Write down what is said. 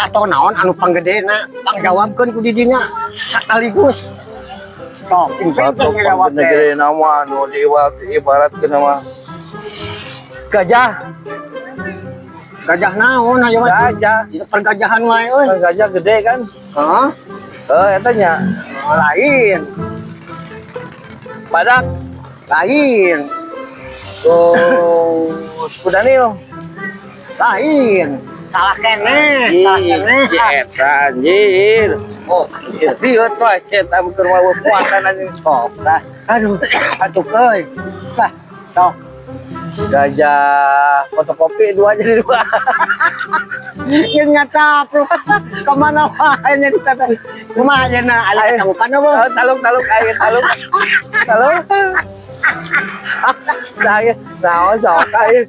Sato naon anu panggedena, pangjawabkeun ku didinya sekaligus. Sok, sing Satu pinter ngejawab teh. Negeri nama nu diibarat ibaratkeun nama gajah. Gajah naon ayo mah? Gajah. Itu pergajahan wae euy. Kan gajah gede kan? Hah? Eh, eta nya. Oh, lain. Badak. Lain. Terus kudanil. Lain. Salah keneh, salah keneh. Si eta anjir. Oh, Lihat wae eta keur mau kuatan anjing. Oh, lah. Aduh, Atuh euy. Lah, sok. Gajah fotokopi dua jadi dua. Geus ngacap lu. Kemana wae nya ditata. Kumaha ayeuna aya kasanggupan apa? Oh, taluk taluk ayo taluk. Taluk. Saya naon sok ayo.